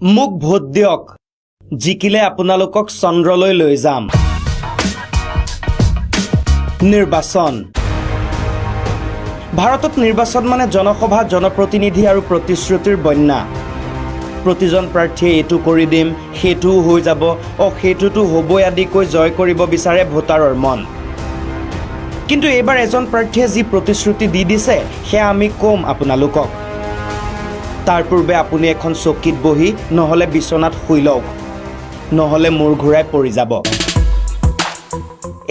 মোক ভোট দিয়ক, জিকিলে আপোনালোকক চন্দ্ৰলৈ লৈ যাম। নিৰ্বাচন। ভাৰতত নিৰ্বাচন মানে জনসভা, জনপ্ৰতিনিধি আৰু প্ৰতিশ্ৰুতিৰ বন্যা। প্ৰতিজন প্ৰাৰ্থীয়ে এইটো কৰি দিম, সেইটোও হৈ যাব, অ সেইটোতো হ'বই আদি কৈ জয় কৰিব বিচাৰে ভোটাৰৰ মন। কিন্তু এইবাৰ এজন প্ৰাৰ্থীয়ে যি প্ৰতিশ্ৰুতি দি দিছে, সেয়া আমি ক'ম আপোনালোকক। তাৰ পূৰ্বে আপুনি এখন চকীত বহি নহ'লে বিচনাত শুই লওক, নহ'লে মূৰ ঘূৰাই পৰি যাব।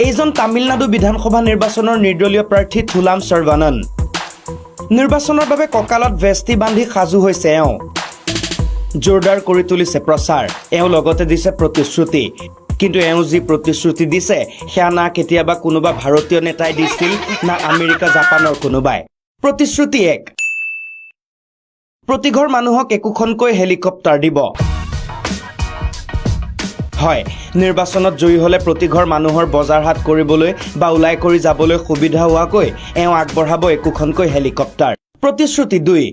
এইজন তামিলনাডু বিধানসভা নিৰ্বাচনৰ নিৰ্দলীয় প্ৰাৰ্থী থুলাম সৰ্বানন। নিৰ্বাচনৰ বাবে কঁকালত ভেষ্টি বান্ধি সাজু হৈছে এওঁ। জোৰদাৰ কৰি তুলিছে প্ৰচাৰ। এওঁ লগতে দিছে প্ৰতিশ্ৰুতি। কিন্তু এওঁ যি প্ৰতিশ্ৰুতি দিছে, সেয়া না কেতিয়াবা কোনোবা ভাৰতীয় নেতাই দিছিল, না আমেৰিকা, জাপানৰ কোনোবাই। প্ৰতিশ্ৰুতি 1, প্ৰতিঘৰ মানুহক একোখনকৈ হেলিকপ্টাৰ দিব। হয়, নিৰ্বাচনত জয়ী হ'লে প্ৰতিঘৰ মানুহৰ বজাৰ হাট কৰিবলৈ বা ওলাই কৰি যাবলৈ সুবিধা হোৱাকৈ এওঁ আগবঢ়াব একোখনকৈ হেলিকপ্টাৰ। প্ৰতিশ্ৰুতি 2,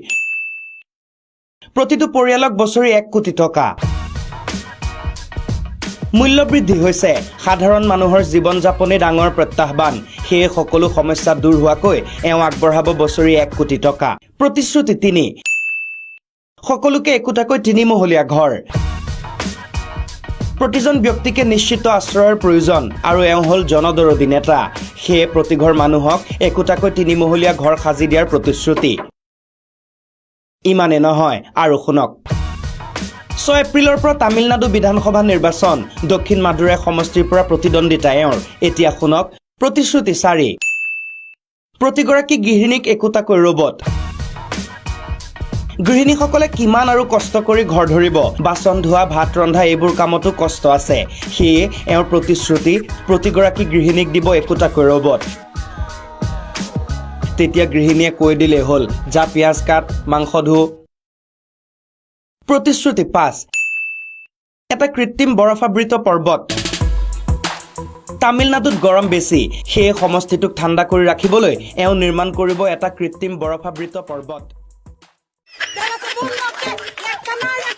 প্ৰতিটো পৰিয়ালক বছৰি 1 কোটি টকা। মূল্যবৃদ্ধি হৈছে, সাধাৰণ মানুহৰ জীৱন যাপনেই ডাঙৰ প্ৰত্যাহ্বান। সেয়ে সকলো সমস্যা দূৰ হোৱাকৈ এওঁ আগবঢ়াব বছৰি 1 কোটি টকা। প্ৰতিশ্ৰুতি 3, সকলোকে একোটাকৈ তিনিমহলীয়া ঘৰ। প্ৰতিজন ব্যক্তিকে নিশ্চিত আশ্ৰয়ৰ প্ৰয়োজন আৰু এওঁ হ'ল জনদৰদী নেতা। সেয়ে প্ৰতিঘৰ মানুহক একোটাকৈ তিনিমহলীয়া ঘৰ সাজি দিয়াৰ প্ৰতিশ্ৰুতি। ইমানে নহয়, আৰু শুনক। 6 এপ্ৰিলৰ পৰা তামিলনাডু বিধানসভা নিৰ্বাচন। দক্ষিণ মাদুৰাই সমষ্টিৰ পৰা প্ৰতিদ্বন্দ্বিতা এওঁৰ। এতিয়া শুনক প্ৰতিশ্ৰুতি 4, প্ৰতিগৰাকী গৃহিণীক একোটাকৈ ৰবট। গৃহিণীসকলে কিমান আৰু কষ্ট কৰি ঘৰ ধৰিব? বাচন ধোৱা, ভাত ৰন্ধা, এইবোৰ কামতো কষ্ট আছে। সেয়ে এওঁৰ প্ৰতিশ্ৰুতি, প্ৰতিগৰাকী গৃহিণীক দিব একোটাকৈ ৰবট। তেতিয়া গৃহিণীয়ে কৈ দিলেই হ'ল, যা পিঁয়াজ কাট, মাংস ধো। প্ৰতিশ্ৰুতি 5, এটা কৃত্ৰিম বৰফাবৃত পৰ্বত। তামিলনাডুত গৰম বেছি, সেয়ে সমষ্টিটোক ঠাণ্ডা কৰি ৰাখিবলৈ এওঁ নিৰ্মাণ কৰিব এটা কৃত্ৰিম বৰফাবৃত পৰ্বত। Debe ser burro que la canalla.